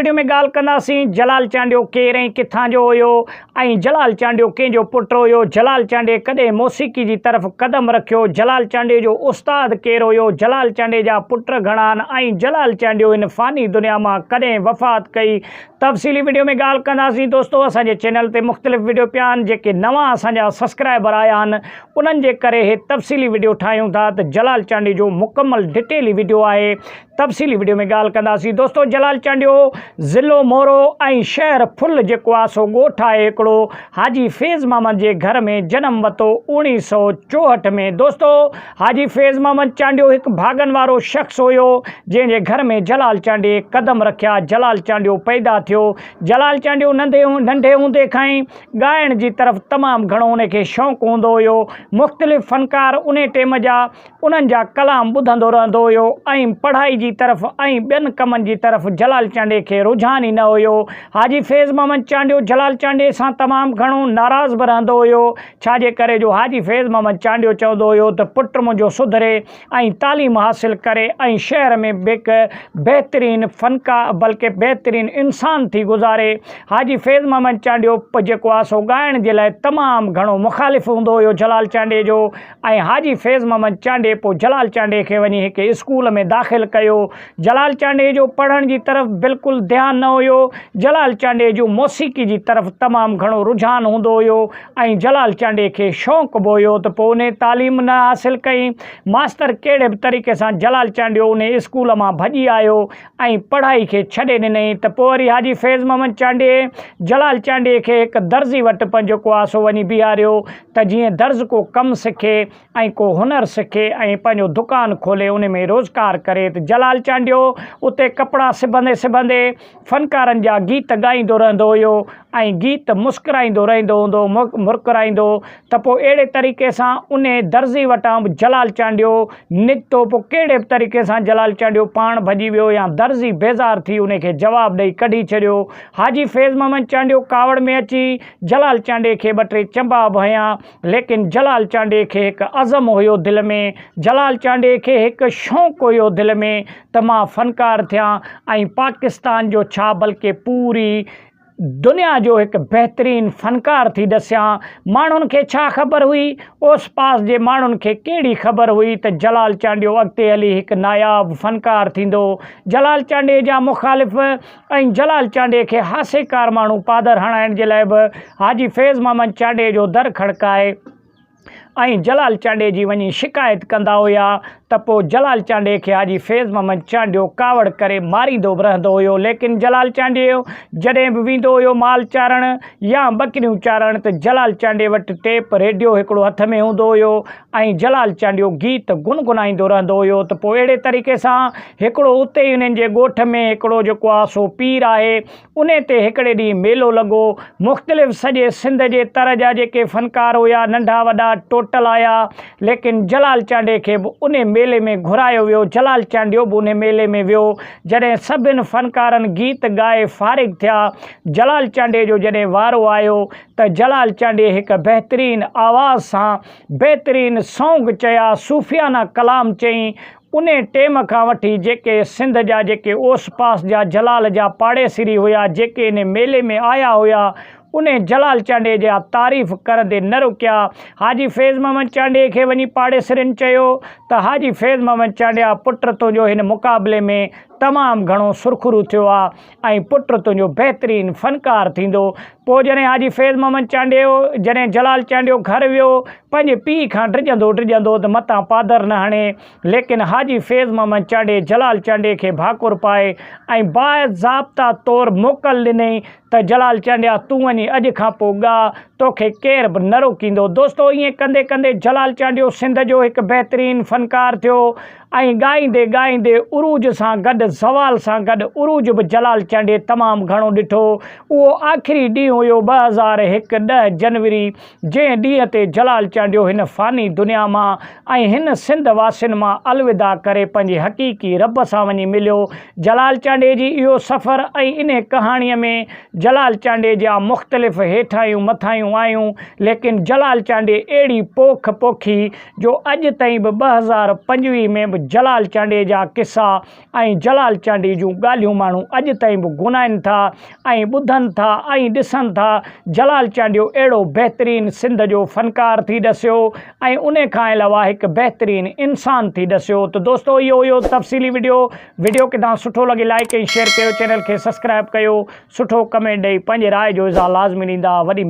Video ۾ ڳالهه ڪنداسين جلال چانڊيو ڪير ۽ ڪٿان جو هيو ۽ جلال چانڊيو ڪنهن جو پٽ هيو، جلال چانڊيي ڪڏهن موسيقي جي طرف قدم رکيو، جلال چانڊيي جو استاد ڪير هيو، جلال چانڊيي جا پٽ گهڻا آهن ۽ جلال چانڊيو هن فاني دنيا مان ڪڏهن وفات ڪئي، تفصيلي وڊيو ۾ ڳالهه ڪنداسين. دوستو اسان جي چينل تي مختلف وڊيو پيا آهن جيڪي نوان اسان جا سسڪرائبر آيا آهن انهن جي ڪري هي تفصيلي وڊيو ٺاهيون ٿا ته جلال چانڊيي جو مڪمل ڊٽيلي وڊيو آهي تفصيلي وڊيو ۾ ڳالهه ڪنداسين. دوستو جلال چانڊيو ضلعو مورو ۽ شهر ڦل جيڪو آ سو ڳوٺ آهي هڪڙو حاجي فيض محمد جي گهر ۾ جنم وتو اوڻيهه سئو چوهٺ ۾ دوستو حاجي فيض محمد چانڊيو هڪ ڀاڳن وارو شخص هيو جنهن جي گهر ۾ جلال چانڊيي قدم رکيا جلال چانڊيو پيدا ٿيو جلال چانڊيو ننڍي هوندي کان ئي ڳائڻ جي طرف تمام گهڻو ان کي شوق هوندو هيو مختلف فنڪار انهي ٽيم جا انهن جا ڪلام ٻڌندو رهندو هيو ۽ پڙهائي جي طرف ۽ ٻين ڪمن جي طرف جلال چانڊيي کي رجحان ئي نه هيو حاجي فيض محمد چانڊيو جلال چانڊيي سان تمام گهڻو ناراض به رهندو هيو ڇا جي ڪري جو حاجي فيض محمد چانڊيو چوندو هيو ته پٽ منهنجو سڌري ۽ تعليم حاصل ڪري ۽ شهر ۾ به هڪ بهترين فنڪار بلڪه بهترين انسان ٿي گذاري. حاجي فيض محمد چانڊيو جيڪو آهي سو ڳائڻ جي لاء تمام گهڻو مخالف هوندو هيو جلال چانڊيي جو ۽ حاجي فيض محمد چانڊيي پوء جلال چانڊيي کي وڃي هڪ اسڪول ۾ داخل ڪيو. جلال چانڊيي جو پڙهڻ جي طرف بلڪل ڌيان نه هيو. جلال چانڊيي جو موسيقي جي طرف تمام گهڻو رجحان هوندو هيو ۽ جلال چانڊيي کي شوق به هيو ته پوء انهي تعليم نه حاصل ڪئي. ماستر ڪهڙي به طريقي سان جلال چانڊيو انهي اسڪول مان ڀڄي آيو ۽ پڙهائي کي ڇڏي ڏنائين ته پوء وري حاجي فيض محمد چانڊيي جلال چانڊيي کي هڪ درزي وٽ پنهنجو ڪواسو وڃي بيهاريو ته جيئن درز ڪو ڪم سکي ۽ ڪو هنر سکي ۽ پنهنجو دڪان کولي ان ۾ روزگار ڪري ته جلال چانڊيو اتي ڪپڙا سبندي سبندي فنڪارن جا گيت ڳائيندو رهندو هيو ۽ گيت مسڪرائيندو رهندو هوندو مرڪرائيندو ته پوء اهڙي طريقي سان انهي درزي وٽان به جلال چانڊيو نڪتو پوء ڪهڙي به طريقي سان جلال چانڊيو پاڻ ڀڄي ويو يا درزي بيزار ٿي انهي کي جواب ڏئي ڪڍي ڇڏيو حاجي فيض محمد چانڊيو ڪاوڙ ۾ اچي جلال چانڊيي کي ٻه ٽي چنبا به هنيا ليڪن جلال چانڊيي کي هڪ عزم هيو دل ۾، جلال چانڊيي کي هڪ شوق هيو دل ۾ ته مان فنڪار ٿيان ۽ پاڪستان جو ڇا بلڪه پوري دنيا جو هڪ بهترين فنڪار ٿي ڏسيان. ماڻهن کي ڇا خبر هئي، اوس پاس جي ماڻهن کي ڪهڙي خبر هئي ته جلال چانڊيو اڳتي هلي هڪ ناياب فنڪار ٿيندو. جلال چانڊيي جا مخالف ۽ جلال چانڊيي کي هاسيڪار ماڻهو پادر هڻائڻ جي لاء به حاجي فيض محمد چانڊيي جو در کڙڪائي ۽ جلال چانڊيي جي وڃي شڪايت ڪندا هيا ته پوء جلال چانڊيي کي حاجي فيض محمد چانڊيو ڪاوڙ ڪري ماريندو به رهندو هيو ليڪن جلال چانڊيو جڏهن به ويندو هيو مال چارڻ يا ٻڪريون چارڻ ته جلال چانڊيي وٽ ٽيپ ريڊيو هڪڙو هٿ ۾ هوندو هيو ۽ جلال چانڊيو گيت گنگنائيندو رهندو هيو ته پوء اهڙي طريقي سان هڪڙو اتي ئي انهن جي ڳوٺ ۾ هڪڙو جيڪو آ سو پير آهي انهي تي هڪڙي ڏينهن ميلو لڳو مختلف سڄي سنڌ جي تر جا جيڪي فنڪار هيا ننڍا وڏا ٽوٽل آيا ليڪن جلال چانڊيي کي به انهي ميلي ۾ گهرايو ويو جلال چانڊيو به انهي ميلي ۾ ويو جڏهن سڀن فنڪارن گيت ڳائي فارغ ٿيا جلال چانڊيي جو جڏهن وارو آيو ته جلال چانڊيي هڪ بهترين آواز سان بهترين سونگ چيا صوفيانه ڪلام چئين انهي ٽيم کان وٺي جيڪي سنڌ جا جيڪي اوس پاس جا جلال جا پاڙيسري هيا جيڪي انهي ميلي ۾ آيا هيا انهي جلال چانڊيي جا تعريف ڪرندي نه رڪيا حاجي فيض محمد چانڊيي کي وڃي پاڙيسرين چيو ته حاجي فيض محمد چانڊيا پٽ تنهنجو هن مقابلي ۾ تمام گهڻو سرخرو ٿيو آ ۽ پٽ تنهنجو بهترين فنڪار ٿيندو. پوء جڏهن حاجي فيض محمد چانڊيو جڏهن جلال چانڊيو گهر ويو، پنهنجي پيء کان ڊڄندو ڊڄندو ته متان پادر نه هڻي، ليڪن حاجي فيض محمد چانڊيي جلال چانڊيي کي ڀاڪر پائي ۽ باضابطا طور موڪل ڏنئي ته جلال چانڊيا تون وڃي اڄ کان پوء ڳاء، توکي ڪير به نه روڪيندو. دوستو ائين ڪندي ڪندي جلال چانڊيو سنڌ جو هڪ بهترين فنڪار ٿيو. ۽ ڳائيندي ڳائيندي عروج سان گڏ زوال سان گڏ عروج به جلال چانڊيي تمام گهڻو ڏٺو. اهو آخري ڏينهن هيو 2001 ڏهه جنوري جنهن ڏينهن تي جلال چانڊيو هن فاني دنيا مان ۽ هن سنڌ واسين مان الوداع ڪري پنهنجي حقيقي رب سان وڃي مليو. جلال چانڊيي جي اهو سفر ۽ انهي ڪهاڻيء ۾ جلال چانڊيي جا مختلف هيٺاهيون مٿاهيون آيون ليڪن جلال چانڊيي اهڙي پوک پوکي جو اڄ تائين به 2025 ۾ به جلال چانڊيي جا قصا ۽ جلال چانڊيي جون ڳالهيون ماڻهو اڄ تائين به گنائن ٿا ۽ ٻڌن ٿا ۽ ڏسن ٿا. جلال چانڊيو اهڙو بهترين سنڌ جو فنڪار ٿي ڏسيو ۽ انهي کان علاوه هڪ بهترين انسان ٿي ڏسيو ته دوستو اهو هيو تفصيلي وڊيو وڊيو ڪٿان سٺو لڳي لائيڪ ۽ شيئر ڪيو چينل کي سسڪرائب ڪيو سٺو ڪمينٽ ڏئي پنهنجي راء جو اظهار لازمي ڏيندا وڏي.